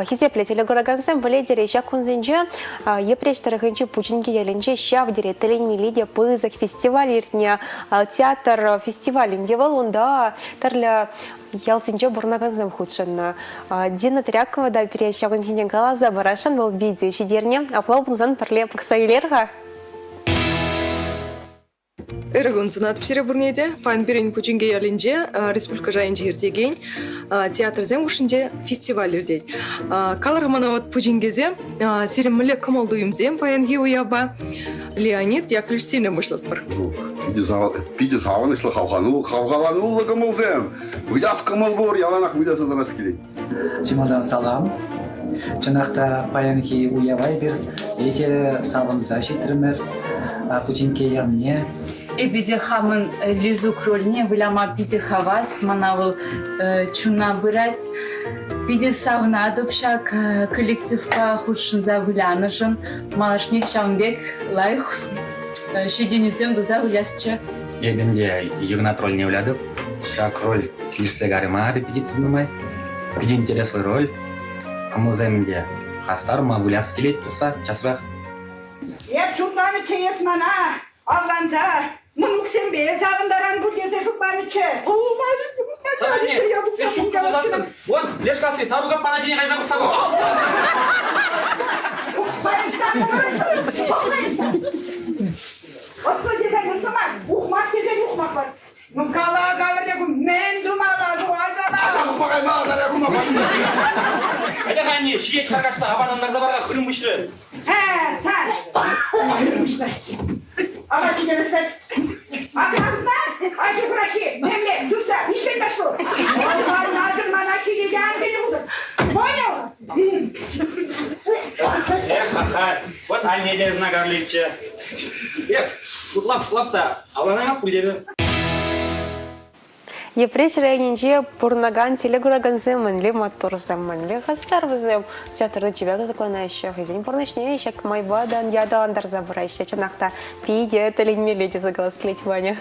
Хисеплӗ телекуракансем пӗлетӗр-и, ҫак кунсенче Йӗпреҫ тӑрӑхӗнчи Пучинке ялӗнче ҫав тери тӗлӗнмелле те пысӑк фестиваль иртнӗ. Театр фестивалӗнче вӑл унта тӗрлӗ ялсенче пурӑнакансем хутшӑннӑ. Дина Трякова та пире ҫакӑн ҫинчен каласа парасшӑн, вӑл видео ҫитернӗ. Апла пулсан пӗрле пӑхса илер-ха. Ырӑ кун сунатӑп сире пурне те. Паян пирӗн Пучинке ялӗнче республика шайӗнче иртекен театрсем хушшинче фестиваль иртет. Калӑр мана вот Пучинкесем, сирӗн мӗнле кӑмӑл-туйӑмсем паянхи уявпа? Леонид Яковлевич сирӗнтен пуҫлатпӑр. Питӗ савӑнӑҫлӑ, хавхалануллӑ кӑмӑлсем. Выляс кӑмӑл пур, яланах выляса тӑрас килет. Чи малтан салам. Чӑнах та паянхи уява эпир питӗ савӑнса ҫитрӗмӗр Пучинке ялне. Эпӗ те хамӑн Лизук рольне выляма питӗ хавас. Мана вӑл чуна пырать. Питӗ савӑнатӑп ҫак коллективпа хутшӑнса вылянӑшӑн. Малашне ҫавӑн пек лайӑх ҫитӗнӳсем туса вылясчӗ. Эпӗ ӗнтӗ Игнат рольне вылятӑп. Ҫак роль килӗшсе карӗ мана репетици нумай. Питӗ интереслӗ роль. Кӑмӑлсем ӗнтӗ хастар, ма выляс килет тухса часрах. Эп шутланӑччӗ эс мана авланса мӑнуксемпе савӑнтаран пуль тесе шутланӑччӗ. Вон, леш касси, Тарук аппана ачине кайса пӑхса пӑх. Ӑслӑ тесен ӑслӑ мар, ухмах тесен ухмах мар. Ну кала калӑр ку мӗн тумалла ку ачана? Ача пӑхма каймалла, таря кума Атя-ха, анне, ҫитет харкашса, апат антарса пар-ха, хырӑм выҫрӗ. Ә, сан! Хырӑм выҫрӗ. Апат ҫитересен. Акранта, ачу хурахи, мемме, юса, ишен пашу. Назыр мана киле ан кӗнӗ пултӑр. Понял? Эх, ха-ха, вот анне те знакарличчӗ. Эх, шутлап-шутлап та авланаймас пуль тепӗр. Йӗпреҫ районӗнче пурӑнакан телекуракансем мӗнле маттурсем, мӗнле хастар вӗсем. Театрта чипер кӑсӑкланаҫҫӗ, хӑйсен пурнӑҫне ҫак майпа та ятарлантарса пыраҫҫӗ. Чӑнах та, питӗ тӗлӗнмелле тесе калас килет Ваня.